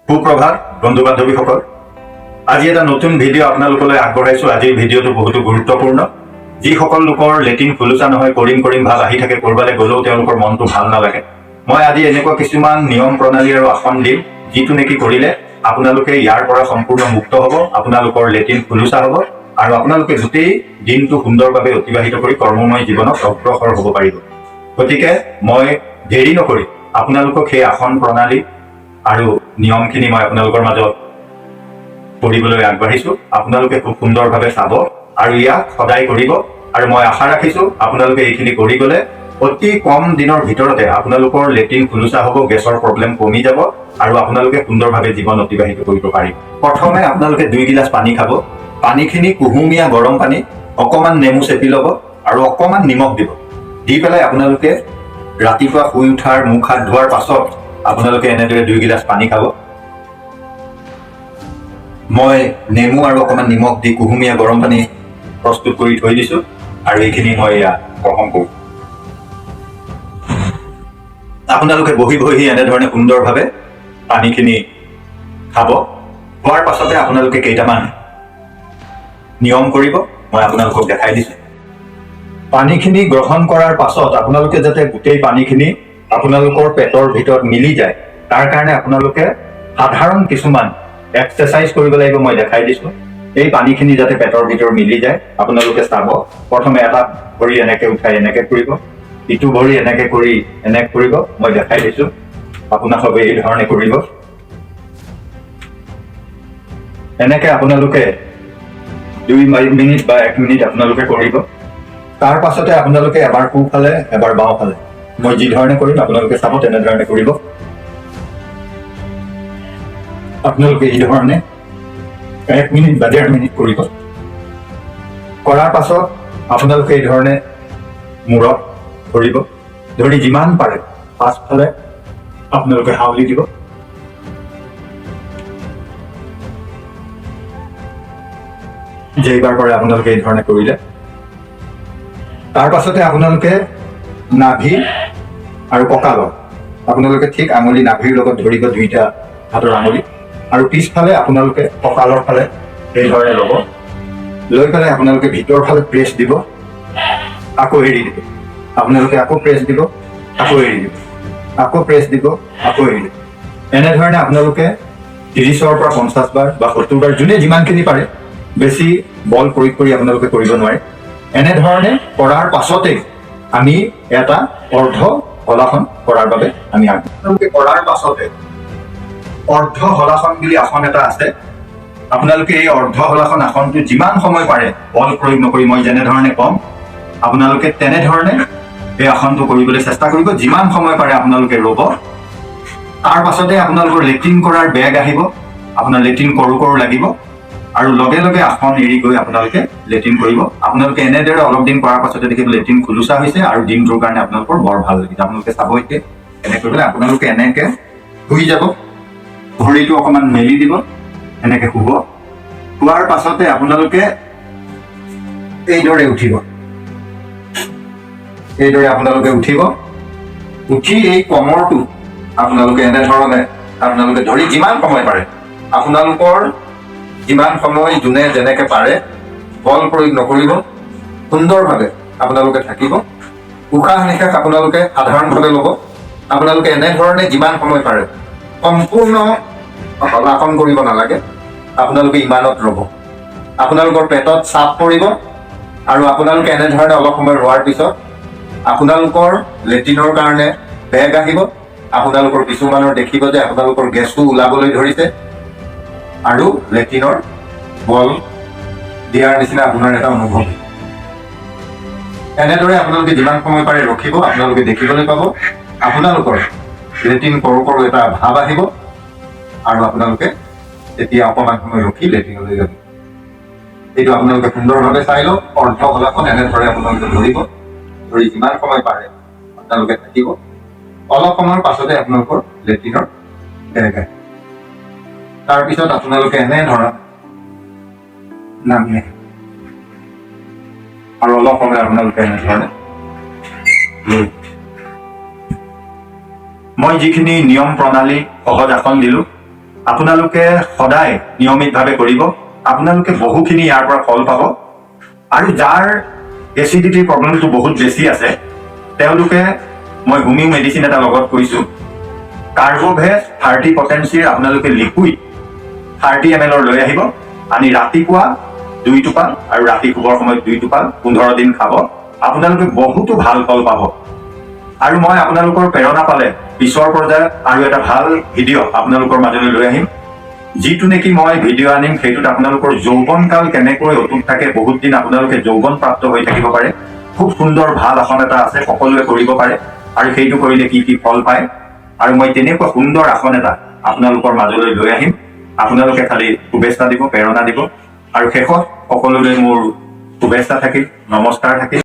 সুপ্ৰভাত বন্ধু বান্ধৱীসকল, আজি এটা নতুন ভিডিঅ' আপোনালোকলৈ আগবঢ়াইছোঁ। আজিৰ ভিডিঅ'টো বহুতো গুৰুত্বপূৰ্ণ। যিসকল লোকৰ লেট্ৰিন খোলোচা নহয়, কৰিম কৰিম ভাৱ আহি থাকে, ক'ৰবালৈ গ'লেও তেওঁলোকৰ মনটো ভাল নালাগে, মই আজি এনেকুৱা কিছুমান নিয়ম প্ৰণালী আৰু আসন দিম, যিটো নেকি কৰিলে আপোনালোকে ইয়াৰ পৰা সম্পূৰ্ণ মুক্ত হ'ব, আপোনালোকৰ লেট্ৰিন খোলোচা হ'ব আৰু আপোনালোকে গোটেই দিনটো সুন্দৰভাৱে অতিবাহিত কৰি কৰ্মময় জীৱনত অগ্ৰসৰ হ'ব পাৰিব। গতিকে মই দেৰি নকৰি আপোনালোকক সেই আসন প্ৰণালী আৰু নিয়মখিনি মই আপোনালোকৰ মাজত কৰিবলৈ আগবাঢ়িছো। আপোনালোকে খুব সুন্দৰভাৱে চাব আৰু ইয়াক সদায় কৰিব আৰু মই আশা ৰাখিছো, আপোনালোকে এইখিনি কৰি গ'লে অতি কম দিনৰ ভিতৰতে আপোনালোকৰ লেট্ৰিন খোলোচা হ'ব, গেছৰ প্ৰব্লেম কমি যাব আৰু আপোনালোকে সুন্দৰভাৱে জীৱন অতিবাহিত কৰিব পাৰিব। প্ৰথমে আপোনালোকে 2 গিলাচ পানী খাব। পানীখিনি কুহুমীয়া গৰম পানী, অকণমান নেমু চেপি ল'ব আৰু অকণমান নিমখ দিব। দি পেলাই আপোনালোকে ৰাতিপুৱা শুই উঠাৰ, মুখ হাত ধোৱাৰ পাছত আপোনালোকে এনেদৰে 2 গিলাচ পানী খাব। মই নেমু আৰু অকণমান নিমখ দি কুহুমীয়া গৰম পানী প্ৰস্তুত কৰি থৈ দিছোঁ আৰু এইখিনি মই এয়া গ্ৰহণ কৰোঁ। আপোনালোকে বহি বহি এনেধৰণে সুন্দৰভাৱে পানীখিনি খাব। খোৱাৰ পাছতে আপোনালোকে কেইটামান নিয়ম কৰিব, মই আপোনালোকক দেখাই দিছোঁ। পানীখিনি গ্ৰহণ কৰাৰ পাছত আপোনালোকে যাতে গোটেই পানীখিনি আপোনালোকৰ পেটৰ ভিতৰত মিলি যায়, তাৰ কাৰণে আপোনালোকে সাধাৰণ কিছুমান এক্সাৰচাইজ কৰিব লাগিব। মই দেখাই দিছোঁ। এই পানীখিনি যাতে পেটৰ ভিতৰত মিলি যায়, আপোনালোকে চাব। প্ৰথমে এটা ভৰি এনেকে উঠাই এনেকে কৰিব, ইটো ভৰি এনেকে কৰি এনেকে কৰিব। মই দেখাই দিছোঁ আপোনালোকে এই ধৰণে কৰিব। এনেকে আপোনালোকে 2 মিনিট বা 1 মিনিট আপোনালোকে কৰিব। তাৰ পাছতে আপোনালোকে এবাৰ সোঁফালে, এবাৰ বাওঁফালে, মই যি ধৰণে কৰিম আপোনালোকে চাব, তেনেধৰণে কৰিব। আপোনালোকে এই ধৰণে 1 মিনিট বা 1.5 মিনিট কৰিব। কৰাৰ পাছত আপোনালোকে এই ধৰণে মূৰত ধৰিব, ধৰি যিমান পাৰে পাছফালে আপোনালোকে হাউলি দিব। যেইবাৰ পাৰে আপোনালোকে এই ধৰণে কৰিলে, তাৰ পাছতে আপোনালোকে নাভি আৰু কঁকালত আপোনালোকে ঠিক আঙুলি নাভিৰ লগত ধৰিব, দুইটা হাতৰ আঙুলি, আৰু পিছফালে আপোনালোকে কঁকালৰ ফালে এইধৰণে ল'ব। লৈ পেলাই আপোনালোকে ভিতৰৰ ফালে প্ৰেছ দিব, আকৌ এৰি দিব। আপোনালোকে আকৌ প্ৰেছ দিব, আকৌ এৰি দিব, আকৌ প্ৰেছ দিব, আকৌ এৰি দিব। এনেধৰণে আপোনালোকে 30ৰ পৰা 50 বাৰ বা 70 বাৰ, যোনে যিমানখিনি পাৰে, বেছি বল প্ৰয়োগ কৰি আপোনালোকে কৰিব নোৱাৰে। এনেধৰণে কৰাৰ পাছতেই আমি এটা অৰ্ধ হলাসন কৰাৰ বাবে আমি আগবাঢ়ো। আপোনালোকে কৰাৰ পাছতে অৰ্ধ হলাসন বুলি আসন এটা আছে। আপোনালোকে এই অৰ্ধ হলাসন আসনটো যিমান সময় পাৰে বল প্ৰয়োগ নকৰি, মই যেনেধৰণে ক'ম আপোনালোকে তেনেধৰণে এই আসনটো কৰিবলৈ চেষ্টা কৰিব। যিমান সময় পাৰে আপোনালোকে ৰ'ব। তাৰ পাছতে আপোনালোকৰ লেট্ৰিন কৰাৰ বেগ আহিব, আপোনাৰ লেট্ৰিন কৰোঁ কৰোঁ লাগিব আৰু লগে লগে আসন এৰি গৈ আপোনালোকে লেট্ৰিন কৰিব। আপোনালোকে এনেদৰে অলপ দিন কৰাৰ পাছতে দেখিব লেট্ৰিন খোলোচা হৈছে আৰু দিনটোৰ কাৰণে আপোনালোকৰ বৰ ভাল লাগিছে। আপোনালোকে চাব এতিয়া এনে কৰি পেলাই আপোনালোকে এনেকে শুই যাব, ভৰিটো অকণমান মেলি দিব, এনেকে শুব। শোৱাৰ পাছতে আপোনালোকে এইদৰে উঠিব। এইদৰে আপোনালোকে উঠিব। উঠি এই কমৰটো আপোনালোকে এনেধৰণে আপোনালোকে ধৰি যিমান সময় পাৰে, আপোনালোকৰ যিমান সময় যোনে যেনেকে পাৰে, বল প্ৰয়োগ নকৰিব, সুন্দৰভাৱে আপোনালোকে থাকিব। উশাহ নিশাহ আপোনালোকে সাধাৰণভাৱে ল'ব। আপোনালোকে এনেধৰণে যিমান সময় পাৰে, সম্পূৰ্ণ হলাসন কৰিব নালাগে, আপোনালোকে ইমানত ৰ'ব। আপোনালোকৰ পেটত চাপ পৰিব আৰু আপোনালোকে এনেধৰণে অলপ সময় ৰোৱাৰ পিছত আপোনালোকৰ লেট্ৰিনৰ কাৰণে বেগ আহিব। আপোনালোকৰ কিছুমানৰ দেখিব যে আপোনালোকৰ গেছো ওলাবলৈ ধৰিছে আৰু লেট্ৰিনৰ বল দিয়াৰ নিচিনা আপোনাৰ এটা অনুভৱ। এনেদৰে আপোনালোকে যিমান সময় পাৰে ৰখিব। আপোনালোকে দেখিবলৈ পাব আপোনালোকৰ লেট্ৰিন কৰোঁ কৰোঁ এটা ভাৱ আহিব আৰু আপোনালোকে তেতিয়া অকণমান সময় ৰখি লেট্ৰিনলৈ যাব। এইটো আপোনালোকে সুন্দৰভাৱে চাই লওক। অৰ্ধ হলাসন এনেদৰে আপোনালোকে ধৰিব, ধৰি যিমান সময় পাৰে আপোনালোকে থাকিব। অলপ সময়ৰ পাছতে আপোনালোকৰ লেট্ৰিনৰ বেগ আহে। তাৰপিছত আপোনালোকে এনেধৰণে নামি আহে আৰু অলপ সময় আপোনালোকে এনেধৰণে লৈ, মই যিখিনি নিয়ম প্ৰণালী, সহজ আসন দিলোঁ, আপোনালোকে সদায় নিয়মিতভাৱে কৰিব। আপোনালোকে বহুখিনি ইয়াৰ পৰা ফল পাব। আৰু যাৰ এচিডিটিৰ প্ৰব্লেমটো বহুত বেছি আছে, তেওঁলোকে মই হোমিও মেডিচিন এটা লগত কৈছোঁ। কাৰ্বভেজ 30 পটেঞ্চিৰ আপোনালোকে লিকুইড 30 এম এলৰ লৈ আহিব। আনি ৰাতিপুৱা 2 টোপাল আৰু ৰাতি শুবৰ সময়ত 2 টোপাল 15 দিন খাব। আপোনালোকে বহুতো ভাল ফল পাব। আৰু মই আপোনালোকৰ প্ৰেৰণা পালে পিছৰ পৰ্যায়ত আৰু এটা ভাল ভিডিঅ' আপোনালোকৰ মাজলৈ লৈ আহিম। যিটো নেকি মই ভিডিঅ' আনিম, সেইটোত আপোনালোকৰ যৌৱনকাল কেনেকৈ অটুট থাকে, বহুত দিন আপোনালোকে যৌৱন প্ৰাপ্ত হৈ থাকিব পাৰে, খুব সুন্দৰ ভাল আসন এটা আছে, সকলোৱে কৰিব পাৰে আৰু সেইটো কৰিলে কি কি ফল পায়, আৰু মই তেনেকুৱা সুন্দৰ আসন এটা আপোনালোকৰ মাজলৈ লৈ আহিম। আপোনালোকে খালি শুভেচ্ছা দিব, প্ৰেৰণা দিব। আৰু শেষত সকলোলৈ মোৰ শুভেচ্ছা থাকিল, নমস্কাৰ থাকিল।